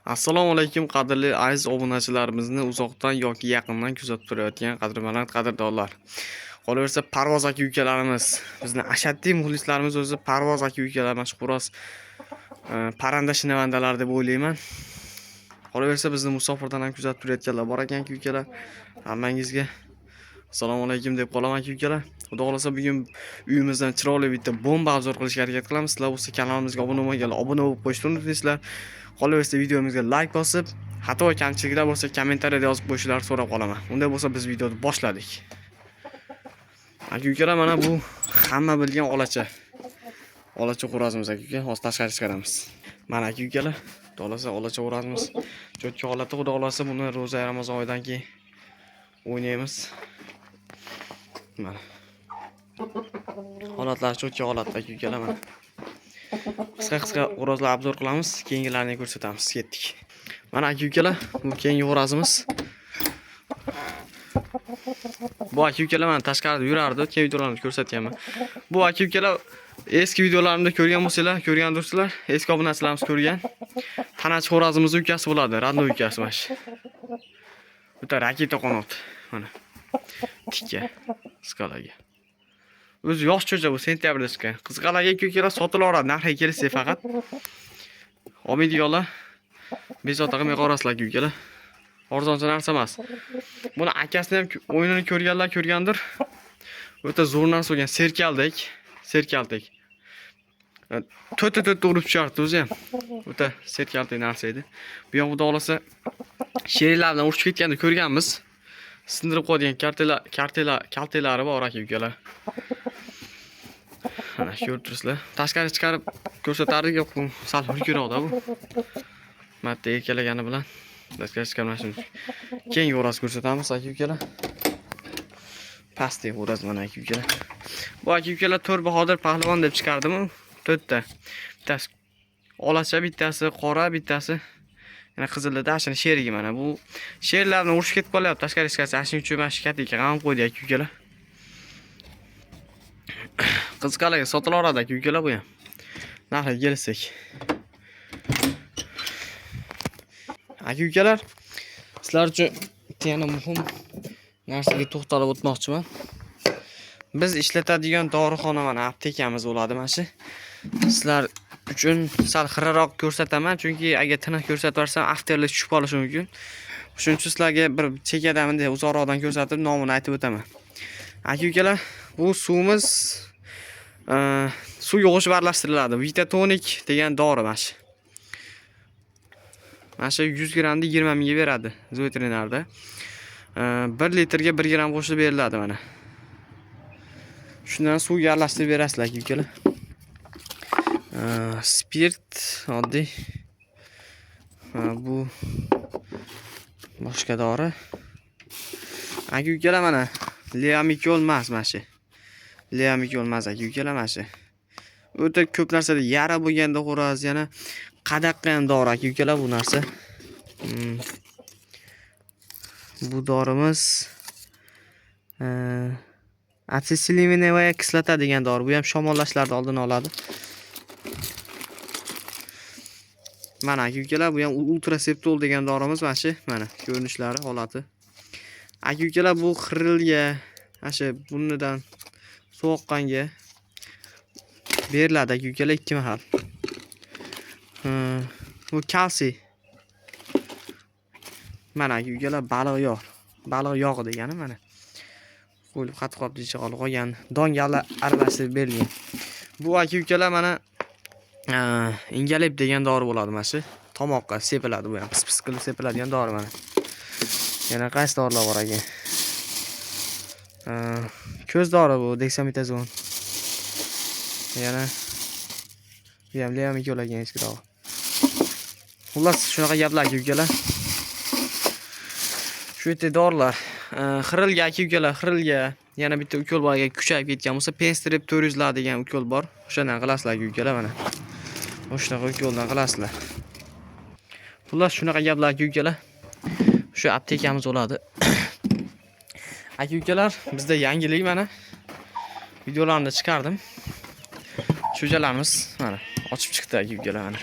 Assalomu alaykum, qadrli aziz obunachilarimizni uzoqdan yoki yaqindan kuzatib turayotgan qadrbaland qadrdonlar. Qolaversa, Parvoz aka ukalarimiz, bizni ashaddiy muxlislarimiz o'zi Parvoz aka ukalar, mana shu xo'roz parranda shinavandalar deb o'ylayman. Qolaversa, bizni musofirdan ham kuzatib turayotganlar bor ekanki ukalar. Hammangizga assalomu alaykum deb qolaman aka ukalar. Xudo xohlasa, bugun uyimizdan chiroyli bitta bomba обзор qilishga harakat qilamiz. Sizlar bo'lsa kanalimizga obuna bo'lmaganlar obuna bo'lib qo'yishni unutmaysizlar. Qolaversa, videomizga layk bosib, xato va kamchiliklar bo'lsa, kommentariyada yozib qo'yishlarini so'rab qolaman. Unday bo'lsa, biz videoni boshladik. Aka ukalar, mana bu hamma bilgan olacha. Olacha xo'rozimiz, aka uka, hozir tashqari chiqaramiz. Mana, aka ukalar, xudo xohlasa, olacha xo'rozimiz cho'tka holatda, xudo xohlasa, buni ro'za Ramazon oyidan keyin o'ynaymiz. Mana. Holatlari cho'tka holatda, aka ukalar, mana. Qisqa-qisqa xo'rozlar обзор qilamiz, keyingilarini ko'rsatamiz. Ketdik. Mana, aka ukalar, bu keyingi xo'rozimiz. Bu, aka ukalar, mana tashqarida yurardi, o'tgan videolarimda ko'rsatganman. Bu, aka ukalar, eski videolarimda ko'rgan bo'lsanglar, ko'rgandirsizlar, eski obunachilarimiz ko'rgan. Tanachi xo'rozimiz ukasi bo'ladi, родной ukasi mana shu. Bitta raketa qanot. Mana. Tikka skalaga. O'zi yosh cho'cha, bu sentyabrda chiqqan. Qiziqalarga, aka ukalar, sotilaveradi, narxiga kelishsak faqat. Olmaydiganlar bezovta qilmay qo'rasizlar, aka ukalar. Arzoncha narsa emas. Buni akasini ham o'yinini ko'rganlar ko'rgandir. O'ta zo'r narsa bo'lgan, serkaldek, serkaltek. To'rtta to'rtta urib tushardi o'zi ham. O'ta serkaltek narsa edi. Bu yoq, xudo xohlasa, sheriklar bilan urushib ketganda ko'rganmiz. Sindirib qo'yadigan kartela kartela kaltelari bor, aka ukalar. Mana, ko'rib turibsizlar. Tashqari chiqarib ko'rsatardik, yo'q, bu sal hurkroqda bu. Marta erkalagani bilan tashqari chiqarmashimiz. Keyingi xo'roz ko'rsatamiz, aka ukalar. Pastdagi xo'roz, mana, aka ukalar. Bu, aka ukalar, to'rt bahodir pahlavon deb chiqardimi? To'rtta. Bittasi olacha, bittasi qora, bittasi yana qizilida, shuni sherigi mana. Bu sherlar bilan urushib ketib qolyapti tashqari chiqarsa, shuning uchun mana shu kattaga g'am qo'ydi, aka ukalar. Qiziqalarga sotilaveradi, aka ukalar, bu ham. Narxiga kelsak. Aka ukalar, sizlar uchun bitta yana muhim narsaga to'xtalib o'tmoqchiman. Biz ishlatadigan dorixona, mana, aptekamiz bo'ladi mana shu. Sizlar uchun sal xiraroq ko'rsataman, chunki agar tiniq ko'rsatib yuborsam, afterlik tushib qolishi mumkin. Shuning uchun sizlarga bir chekkadan, bunday uzoqroqdan ko'rsatib, nomini aytib o'taman. Aka ukalar, bu suvimiz suvga qo'shib aralashtiriladi. Vitatonik degan dori mana shu. Mana shu 100 grammni 20 mingga beradi veterinarda. 1 litrga 1 gramm qo'shib beriladi mana. Shundan suvga aralashtirib berasizlar, aka ukalar. Spirt oddiy. Bu boshqa dori. Aka ukalar, mana Leamikol emas mana shu. Leamikol emas, aka ukalar, mana shu. O'ta ko'p narsada yara bo'lganda xo'roz, yana qadaqqa ham dori, aka ukalar, bu narsa. Bu dorimiz ацетилсалициловая kislota degan dori. Bu ham shamollashlarni oldini oladi. Mana, aka ukalar, bu ham ultraseptol degan dorimiz mana shu, mana ko'rinishlari, holati. Aka ukalar, bu xirilga, mana shu burnidan sovuqqanga beriladi, aka ukalar, ikki mahal. Bu kalsiy. Mana, aka ukalar, baliq yog'. Baliq yog'i degani mana. Qo'yilib qatib qolibdi, icha qolib qolgan. Donga aralashtirib berilgan. Bu, aka ukalar, mana ingalib degan dori bo'ladi mana shu. Tomoqqa sepiladi bu ham. Pis pis qilib sepiladigan dori mana. Yana qaysi dorilar bor ekan? Ko'z dori bu deksametazon. Yana bu ham Leamikol ekan, eskirog'i. Xullas, shunaqa gaplar, aka ukalar. Shu yerda dorilar. Xirilga, aka ukalar, xirilga yana bitta ukol bor, agar kuchayib ketgan bo'lsa, Penstrep 400 lar degan ukol bor. O'shandan qilasizlar, aka ukalar, mana. O'shanaqa ukoldan qilasizlar. Xullas, shunaqa gaplar, aka ukalar. Shu aptekamiz bo'ladi. Aka ukalar, bizda yangilik, mana. Videolarni chiqardim. Cho'jalarimiz mana ochib chiqdi, aka ukalar, mana.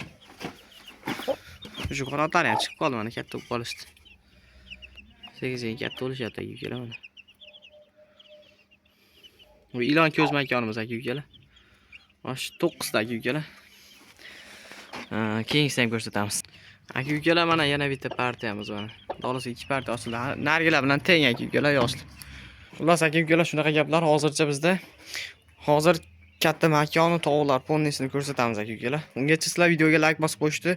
Shu qanotlari ham chiqib qoldi mana, katta bo'lib qolishdi. Sekin-sekin katta bo'lishyapti aka ukalar mana. Bu ilon ko'z makonimiz aka ukalar. Mana shu 9 ta aka ukalar. Keyingisini ham ko'rsatamiz. Aka ukalar, mana yana bitta partiyamiz mana. Xullas, ikki partiya ochildi. Narigilar bilan teng aka ukalar yoshli. Xullas aka ukalar, shunaqa gaplar hozircha bizda. Hozir katta makoni tovuqlar ponnisini ko'rsatamiz aka ukalar. Ungacha sizlar videoga like bosib qo'yishni,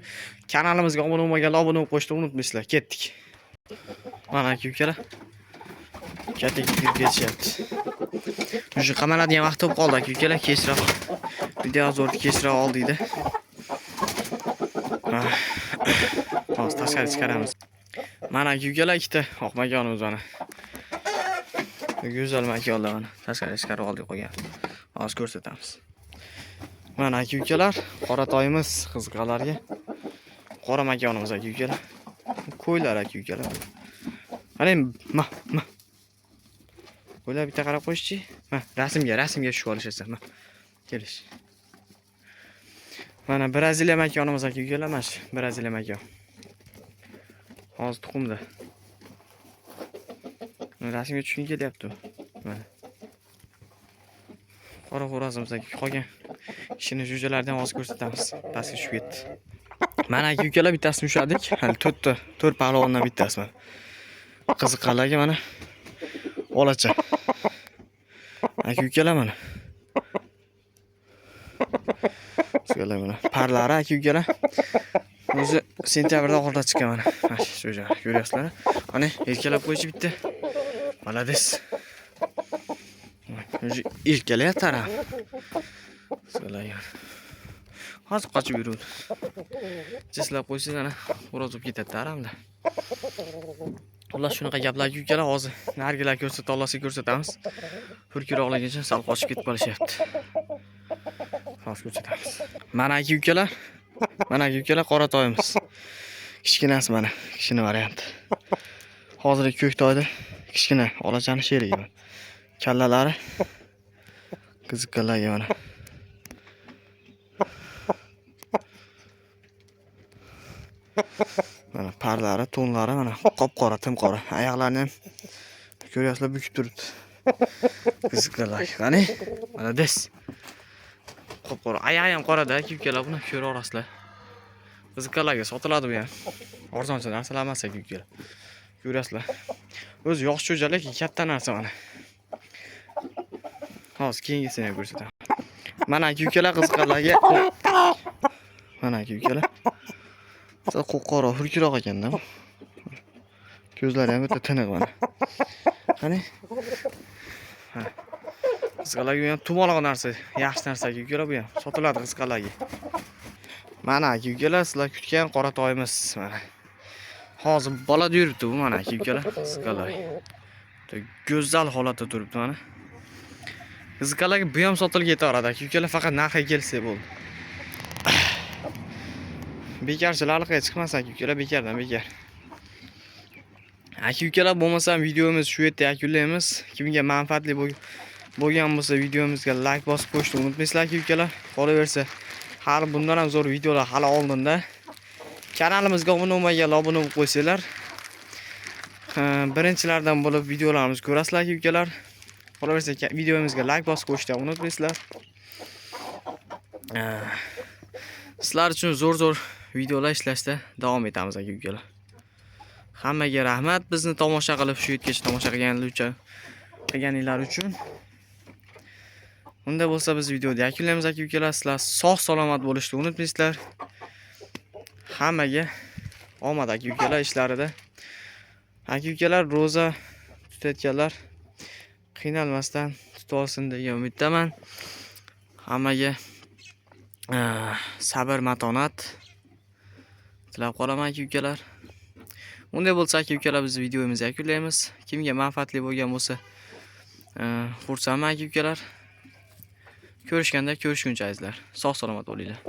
kanalimizga obuna bo'lmaganlar obuna bo'lib qo'yishni unutmaysizlar. Ketdik. Mana aka ukalar. Katta kirib ketishyapti. Уже qamaladigan vaqt bo'lib qoldi aka ukalar, kechroq. Video zo'r kechroq oldikda. Hozir tashqari chiqaramiz. Mana aka ukalar, ikkita oq makonimiz mana. Go'zal makonlar mana. Tashqari chiqarib oldik qo'ygan. Hozir ko'rsatamiz. Mana aka ukalar, qora toyimiz qiziqalarga. Qora makonimiz aka ukalar. Qo'ylar aka ukalar. Ana ma ma. Qo'ylar bitta qarab qo'yishchi. Ma, rasmga tushib olishasan. Ma. Kelish. Mana Braziliya makonimiz aka ukalar, mana shu Braziliya makon. Hozir tuxumda. Rasmga tushging kelyapti. Mana. Qora xo'rozimiz aka qolgan. Kishini jo'jalarni ham hozir ko'rsatamiz. Pastga tushib ketdi. Mana aka ukalar, bittasini ushladik. Hali to'rtta, to'rt pahlavondan bittasi mana. Qiziqqanlarga mana olacha. Aka ukalar mana. Sizlar mana parlari aka ukalar. O'zi sentyabrda oxirida chiqqan mana. Mana shu jo'ja ko'ryapsizlar. Mana erkalab qo'yishi bitta. Молодец. O'zi erkalayapti ham. Sizlar hozir qochib yuruvdi. Jislab qo'ysangiz, ana xo'roz bo'lib ketadi aramda. Xullas, shunaqa gaplar ukalar, hozir narigilar ko'rsata olsak ko'rsatamiz. Hurkiroqligicha sal qochib ketib qolishyapti. Hozir ko'rsatamiz. Mana aka ukalar, mana aka ukalar, qora toyimiz. Kichkinasi mana, kichkina varianti. Hozirgi ko'k toyda kichkina olachani sherigi mana. Kallalari qiziqqanlarga mana. Mana parlari, to'nlari mana qop-qora, tim qora. Oyoqlarini ham ko'ryapsizlar, bukib turibdi. Qiziqqanlar. Qani? Молодец. Qop-qora. Oyog'i ham qorada, aka ukalar, buni ko'ra olasizlar. Qiziqqanlarga sotiladi bu ham. Arzoncha narsalar emas aka ukalar. Ko'rasizlar. O'zi yosh jo'ja, lekin katta narsa mana. Hozir keyingisini ham ko'rsataman. Mana aka ukalar, qiziqqanlarga. Mana aka ukalar. Sal qo'qqora, hurkroq ekanda bu. Ko'zlari ham o'ta tiniq mana. Qani? Ha. Qiziqqanlarga bu ham tumaloq narsa, yaxshi narsa aka ukalar bu ham. Sotiladi qiziqqanlarga. Mana aka ukalar, sizlar kutgan qora toyimiz mana. Hozir bolada yuribdi bu mana aka ukalar, qiziqqanlar. Go'zal holatda turibdi mana. Qiziqqanlarga bu ham sotilib ketaveradi aka ukalar, faqat narxiga kelsa bo'ldi. Bekorchilar aloqaga chiqmasa aka ukalar, bekordan bekor. Aka ukalar, bo'lmasam videomiz shu yerda yakunlaymiz. Kimga manfaatli bo'lgan bo'lsa, videomizga like bosib qo'yishni unutmaysizlar aka ukalar. Qolaversa, hali bundan ham zo'r videolar hali oldinda. Kanalimizga obuna bo'lmaganlar obuna bo'lib qo'ysanglar, birinchilardan bo'lib videolarimizni ko'rasizlar aka ukalar. Qolaversa, videomizga like bosib qo'yishni unutmaysizlar. Sizlar uchun zo'r-zo'r videolar ishlashda davom etamiz aka ukalar. Hammaga rahmat bizni tomosha qilib, shu yergacha tomosha qilganinglar uchun. Unda bo'lsa biz videoni yakunlaymiz aka ukalar. Sizlar sog' salomat bo'lishni unutmaysizlar. Hammaga omad aka ukalar ishlarida. Aka ukalar, ro'za tutayotganlar qiynalmasdan tutib olsin degan umiddaman. Hammaga sabr, matonat tilab qolaman aka ukalar. Unday bo'lsa aka ukalar, biz videomizni yakunlaymiz. Kimga manfaatli bo'lgan bo'lsa, xursandman aka ukalar. Ko'rishganda ko'rishguncha azizlar. Sog' salomat bo'linglar.